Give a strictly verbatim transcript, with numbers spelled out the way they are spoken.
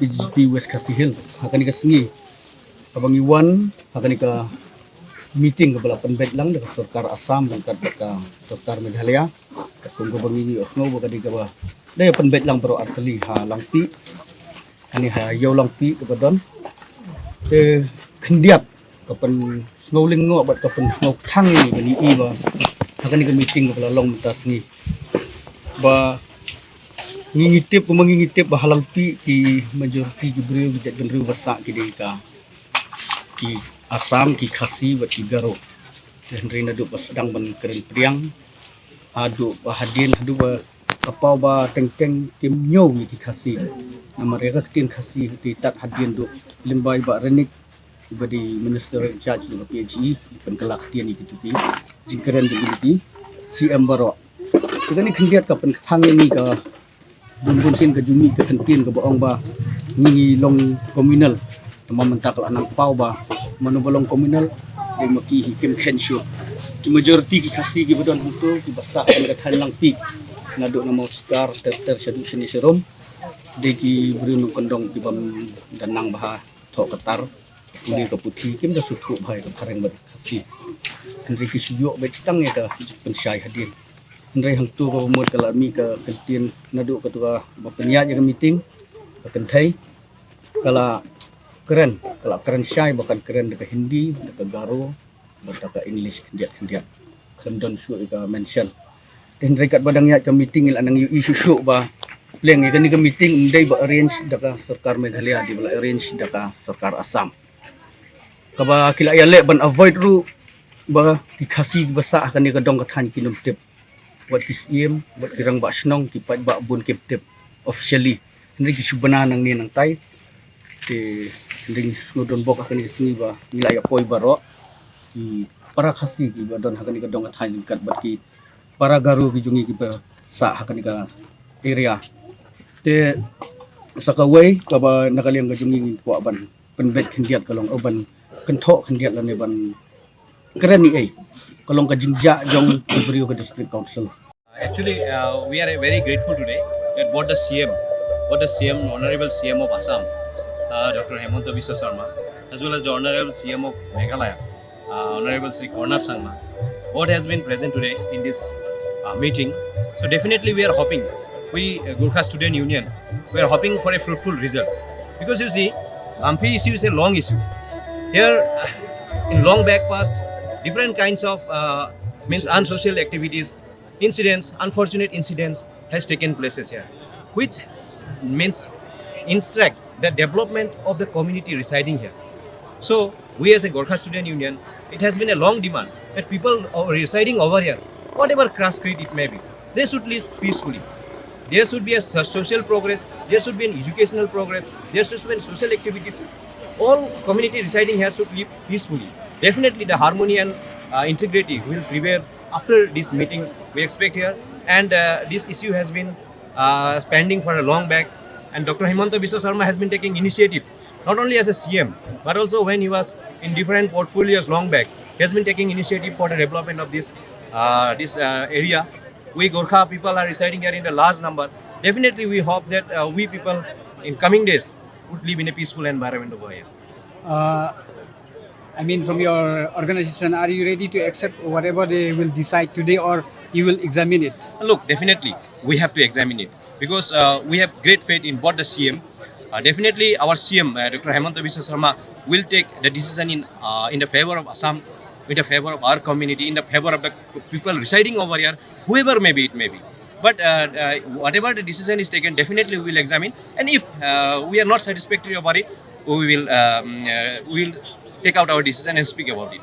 G P West Khasi Hills, ha kane ka sngi kaba ngi wan ha kane ka meeting kaba la pynbeit lang da ka sorkar Assam ryngkat bad ka sorkar Meghalaya. Katkum kaba ngi ïohsngew ba ka dei kaba da ïa pynbeit lang baroh artylli ha Langpih, kane ha Ïew Langpih kaba don. Te khyndiat ka pynsngewlyngngoh bad ka pynsngewkthang ïa ngi ban ïohi ba ha kane ka meeting kaba la long mynta sngi ba ngi ngi tip, kumba ngi ngi tip ba ha Langpih ki majority ki briew, ki jaitbynriew ba sah ki dei ka ki Assam, ki Khasi bad ki Garo. Te hynrei naduh ba sdang ban kren pdiang haduh ba hadien, haduh ba ka paw ba teng teng kim ñiew ïa ki Khasi. Namar ïa ka ktien Khasi te tad hadien duh lyngba i Bah Renik, iba dei Minister in charge jong ka P H E, i pynkylla ktien ïa kito ki jingkren jong kito ki C M baroh. Te kane khyndiat ka pynkthang ïa ngi ka bun bun sien ka jong ngi ka kyntien kaba ong ba ngi long communal. Te mynta ka la nang paw ba mano ba long communal, dei ma ki hi kim khein shuh. Ki majority ki Khasi kiba don hangto, kiba sah ha ka thaiñ Langpih, naduh na Mawsiar ter ter shaduh shane sharum, dei ki briew nongkyndong kiba ym da nang bha thoh ka tar, pule ka puthi, kim da sngewthuh bha ïa ka phareng bad ka Khasi. Hynrei ki shu ïoh beit tang ïa ka jingpynshai hadien. Hynrei hangto kaba mut ka la mih ka kyntien naduh kato kaba pynïaid ïa ka meeting, ka kynthei ka la kren, ka la kren shai ba kan kren da ka Hindi, da ka Garo bad da ka English khyndiat khyndiat. Khlem don shuh ïa ka mention. Te hynrei katba dang ïaid ka meeting ngi la nang ïohi shuh shuh ba pleng ïa kane ka meeting ym dei ba arrange da ka sorkar Meghalaya, dei ba la arrange da ka sorkar Assam. Kaba ki la ïaleh ban avoid ruh ba ki Khasi kiba sah ha kane ka dong ka thaiñ kin ym tip. Wat ki siem, wat ki rangbah shnong, ki paidbah bun kim tip officially. Hynrei ki shu bna nangne nangtai. Te hynrei ngi sngewdon bok ha kane ka sngi ba ngi la ïa poi baroh ki para Khasi kiba don ha kane ka dong ka thaiñ ryngkat bad ki para Garo ki jong ngi kiba sah ha kane ka area. Te sa kawei kaba na ka liang ka jong ngi ngi kwah ban pynbeit khyndiat ka long, oh, ban kynthoh khyndiat lane ban kren ïa ei ka long ka jingjah jong ki briew ka District Council. Actually, uh, we are very grateful today that both the C M, both the C M, Honorable C M of Assam, uh, Doctor Himanta Biswa Sarma, as well as the Honorable C M of Meghalaya, uh, Honorable Shri Conrad Sangma, both has been present today in this uh, meeting. So definitely we are hoping, we uh, Gorkha Student Union, we are hoping for a fruitful result. Because you see, Langpih issue is a long issue. Here, uh, in long back past, different kinds of uh, means unsocial activities, incidents, unfortunate incidents has taken places here, which means instruct the development of the community residing here. So we as a Gorkha Student Union, it has been a long demand that people residing over here, whatever caste creed it may be, they should live peacefully. There should be a social progress, there should be an educational progress, there should be social activities. All community residing here should live peacefully. Definitely the harmony and uh, integrity will prevail after this meeting we expect here. And uh, this issue has been uh, pending for a long back. And Doctor Himanta Biswa Sarma has been taking initiative, not only as a C M, but also when he was in different portfolios long back, he has been taking initiative for the development of this uh, this uh, area. We Gorkha people are residing here in a large number. Definitely, we hope that uh, we people in coming days would live in a peaceful environment over here. Uh, I mean, from your organization, are you ready to accept whatever they will decide today, or you will examine it? Look, definitely, we have to examine it because uh, we have great faith in both the C M. Uh, definitely, our C M, uh, Doctor Himanta Biswa Sarma, will take the decision in uh, in the favor of Assam, in the favor of our community, in the favor of the people residing over here, whoever may be it may be. But uh, uh, whatever the decision is taken, definitely we will examine. And if uh, we are not satisfactory about it, we will um, uh, we will take out our decision and speak about it.